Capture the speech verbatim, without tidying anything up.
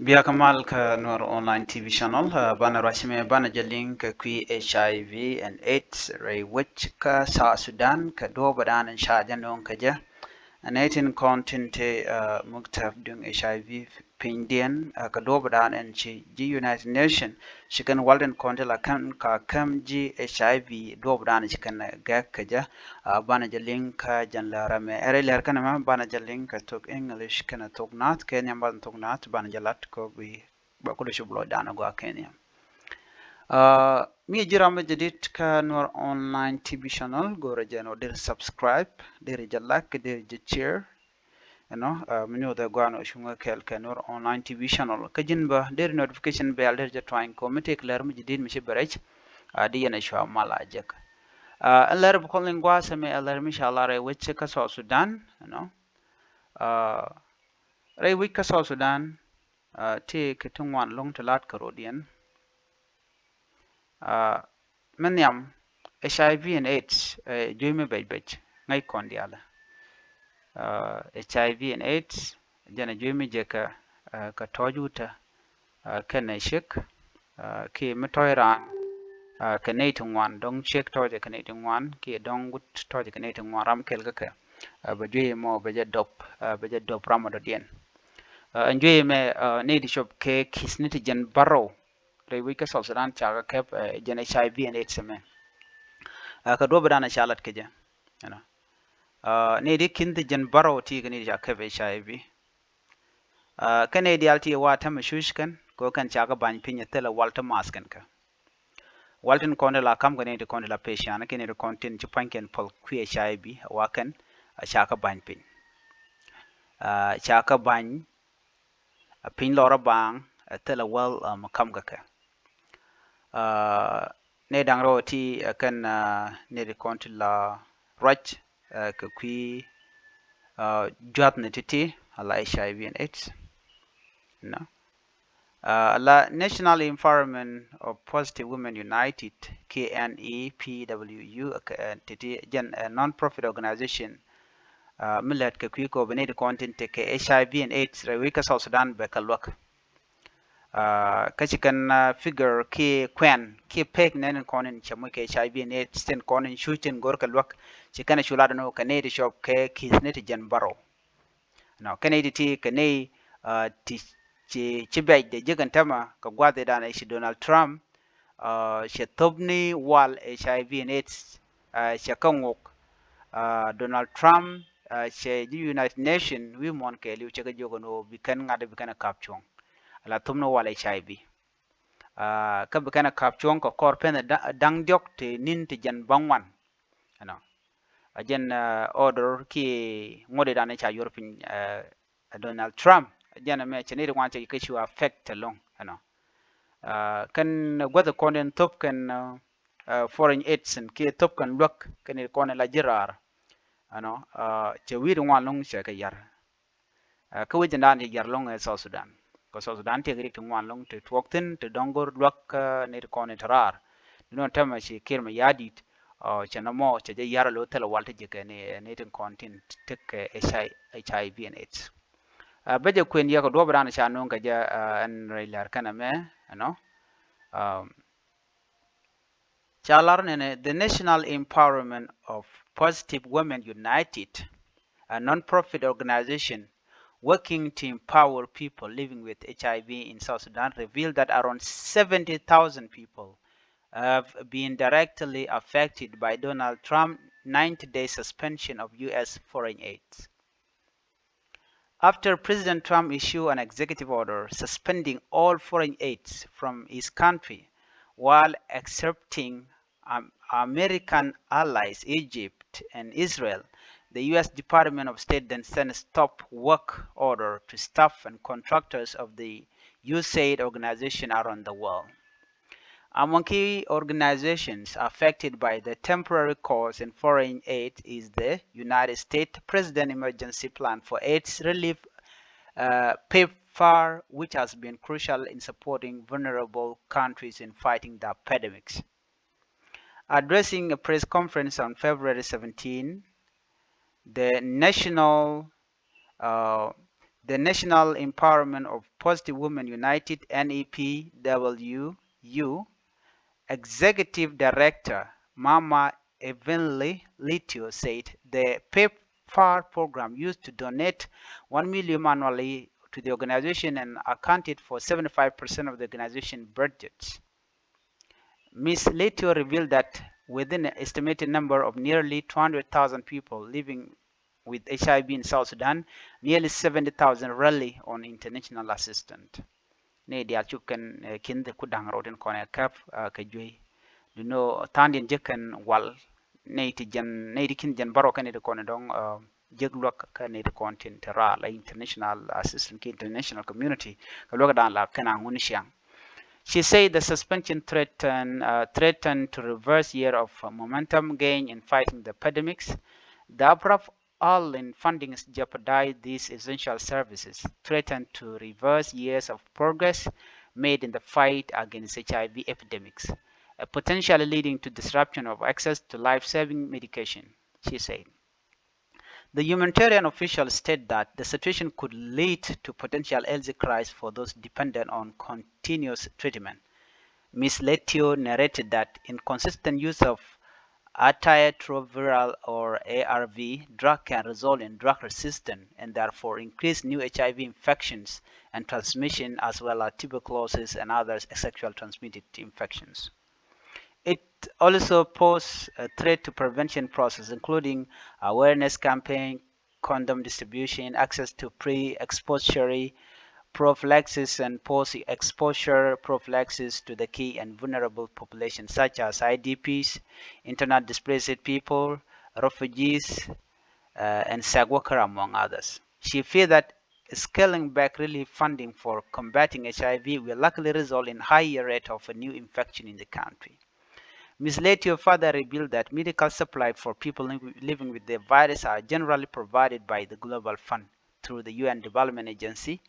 Bia kä mal kä Nuer Online T V Channel, banɛ ruac mɛ banɛ jɛ liŋ kɛ kui̱ H I V and AIDS rɛy wec kä South Sudan kɛ duɔ̱ɔ̱p dan in ca jɛ nööŋ kɛ jɛ. Nɛ tin kɔn tin te muktab duŋ H I V pinydiɛn kɛ duɔ̱ɔ̱p dan in ci ji̱ United Nation ci kɛn wal tin kɔn ti la kɛn ka käm ji̱ H I V duɔ̱ɔ̱p dan ci kɛn gɛk kɛ jɛ. Banɛ jɛ liŋ kä jɛn lɛ rɛmɛ ɛrɛ lɛr kɛnɛ mɛ banɛ jɛ liŋ kɛ thok English kɛnɛ thok Naath kɛ nhiam banɛ thok Naath banɛ jɛ lat kɔ bi bɛ kulɛ cop lɔcdan a gɔaa kɛ nhiam. Mi ji̱ ram mi jadid kä Nuer Online T V Channel, go̱rɛ jɛ nɔ deri subscribe, deri jɛ like, deri jɛ share. Ɛnɔ mi nyuɔth ɛ gɔaa nɔ cuŋä kɛɛl kɛ Nuer Online T V Channel. Kä ji̱n bä deri notification bell deri jɛ twany kɔ mi tëë kɛ lär mi jadid mi ci bɛ rɛc. Di yɛn ɛ cua mal a jek. Ɛn lär bi kɔn liŋ gua̱a̱th ɛmɛ ɛ lär mi ca lar ɛ wec kä South Sudan, ɛnɔ rɛy wec kä South Sudan. Tëë kɛ ti ŋuan lo̱ŋ ti lat kɛ rɔdiɛn. Min nhiam H I V and AIDS ɛ juey mi bɛc bɛc ŋäc kɔn diaalɛ. H I V and AIDS jɛn ɛ juey mi jɛ kɛ kɛ tɔ̱ɔ̱c wutɛ kɛnɛ ciek kiɛ mi tɔ̱ɔ̱c raan kɛ nɛy ti ŋuan, dɔ̱ŋ ciek tɔ̱ɔ̱cɛ kɛ nɛy ti ŋuan kiɛ dɔ̱ŋ wut tɔ̱ɔ̱cɛ kɛ nɛy ti ŋuan, ram kɛl kä kɛ. Bɛ juey mɔ bɛ jɛ dɔp, bɛ jɛ dɔp ram ɔ dɔ̱diɛn. Ɛn juey mɛ nɛy ti cop kɛ ki̱thni ti jɛn bärɔw rɛy wec kä South Sudan ca kɛ kɛp jɛn H I V and AIDS mɛ. Kɛ duɔ̱ɔ̱p dan ca lat kɛ jɛ. Nɛy ti ki̱n ti jɛn bärɔw ti kɛ nɛy ti ca kɛp H I V. Kɛ nɛy diaal ti wa täämɛ cuc kɛn kɛ kɛn ca kɛ ba̱ny piny ɛ thilɛ wal ti math kɛn kɛ. Wal tin kɔn ti la ka̱m kɛ nɛy ti kɔn ti la pecian kɛ nɛy ti kɔn tin ci pua̱nykiɛn puɔth kui̱ H I V wa kɛn ca kɛ ba̱ny piny. Ca kɛ ba̱ny piny lɔrä baaŋ ɛ thilɛ wäl mi ka̱m kɛ kɛ. Nɛy da̱ŋ rɛw ti ɛ kɛn nɛy ti kɔn ti la ruac kɛ kui̱ jua̱thni ti̱ti̱ ala H I V and AIDS. Nɔ ala National Empowerment of Positive Women United kiɛ N E P W U ti̱ti̱ jɛn non-profit organization mi lät kɛ kui̱ kɔ bi nɛy ti kɔn tin tekɛ H I V and AIDS rɛy wec kä South Sudan bɛ kɛ luäk. Kä ci kɛn figure kiɛ kuɛn kiɛ pek nɛn in kɔn in cɛ moc kɛ H I V and AIDS tin kɔn in cuc tin go̱r kɛ luäk ci kɛn a cu lat ni kɛ nɛy ti cop kɛ ki̱thni ti jɛn bärɔw. Nɔ kɛn nɛy ti ti kɛ nɛy ti ci bɛc dee ji̱ kɛn täämɛ kɛ gua̱th i̱ dan i̱ ci Donald Trump cɛ thop ni wal H I V and AIDS cɛ kä ŋok. Donald Trump cɛ ji̱ United Nation wi̱i̱ muɔ̱ɔ̱n kɛɛliw cɛ kɛ jiök ɛn ɣöö bi kɛn ŋa̱t bi kɛn ɛ ka̱p cuɔ̱ŋ. Ala thop ni wal H I V. Kä bi kɛn ɛ ka̱p cuɔ̱ŋ kɛ kɔr pɛn da̱ŋ diɔ̱k ti ni̱n ti jɛn bäŋuan. Ɛnɔ a jɛn order kiɛ ŋuɔ̱t i̱ dan i̱ ca yuɔr piny Donald Trump. Jɛn ɛmɛ cɛ ni ri ŋuan cɛ kɛ cu affect ɛlɔ̱ŋ ɛnɔ. Kɛn guäth kɔn in thop kɛn foreign aids in kiɛ thop kɛn luäk kɛn in kɔn in la ji̱ raar. Ɛnɔ cɛ wi̱i̱ ri ŋuan lo̱ŋ cɛ kɛ yar. Kä wec in dan cɛ yar lo̱ŋ ɛ South Sudan. Kɛ South Sudan tiɛk rik ti ŋuan lo̱ŋ ti tuɔɔk thi̱n ti dɔ̱ŋ go̱r luäk ni ti kɔn in ti raar. Ni nɔ tɛmɛ ci Kiir Mayardit cɛ nɔmɔ cɛ jɛ yar lo̱ thilɛ wal ti ji̱ kɛ ni ti kɔn tin tekɛ H I V and aids. Bä jɛ kuën yɛ kɛ duɔ̱ɔ̱p dan ca no̱o̱ŋ kɛ jɛ ɛn rɛy lɛr kɛnɛ mɛ ɛnɔ. Ca lar nɛnɛ the National Empowerment of Positive Women United, a non-profit organization working to empower people living with H I V in South Sudan, revealed that around seventy thousand people have been directly affected by Donald Trump's ninety-day suspension of U S foreign aid. After President Trump issued an executive order suspending all foreign aids from his country while accepting, um, American allies Egypt and Israel, the U S Department of State then sent a stop work order to staff and contractors of the U S A I D organization around the world. Among key organizations affected by the temporary pause in foreign aid is the United States President Emergency Plan for aids Relief, uh, PEPFAR, which has been crucial in supporting vulnerable countries in fighting the epidemics. Addressing a press conference on February seventeen, the National uh, The National Empowerment of Positive Women United, N E P W U, Executive Director Mama Evenly Litio said the PEPFAR program used to donate one million annually to the organization and accounted for seventy-five percent of the organization budget. Miss Litio revealed that within an estimated number of nearly two hundred thousand people living with H I V in South Sudan, nearly seventy thousand rely on international assistance. Nɛy diaal cu kɛn, eh, kin the ku da̱ŋ rɔw tin kɔn ɛ käp, ah, kɛ juey. Duno tha̱a̱ŋdiɛn jek kɛn wal nɛy ti jɛn, nɛy ti kin jɛn bärɔw kɛn nɛy ti kɔn dɔ̱ŋ, ah, jek luäk kɛn nɛy ti kɔn tin te raal, ah, international assistance ki international community kɛ luäk da̱a̱n la kɛn a ŋun ciaŋ. She said the suspension threaten, uh, threatened to reverse year of, uh, momentum gain in fighting the epidemics. The abrupt halt in funding jeopardized these essential services, threatened to reverse years of progress made in the fight against H I V epidemics, uh, potentially leading to disruption of access to life-saving medication, she said. The humanitarian official stated that the situation could lead to potential health crisis for those dependent on continuous treatment. Miss Letio narrated that inconsistent use of antiretroviral or A R V drug can result in drug resistance and therefore increase new H I V infections and transmission, as well as tuberculosis and other sexual transmitted infections. It also poses a threat to prevention process, including awareness campaign, condom distribution, access to pre-exposure prophylaxis and post-exposure prophylaxis to the key and vulnerable populations such as I D Ps, internally displaced people, refugees, uh, and sex worker, among others. She feared that scaling back relief funding for combating H I V will likely result in higher rate of a new infection in the country. Miss Letio further revealed that medical supply for people li-, living with the virus are generally provided by the Global Fund through the U N Development Agency,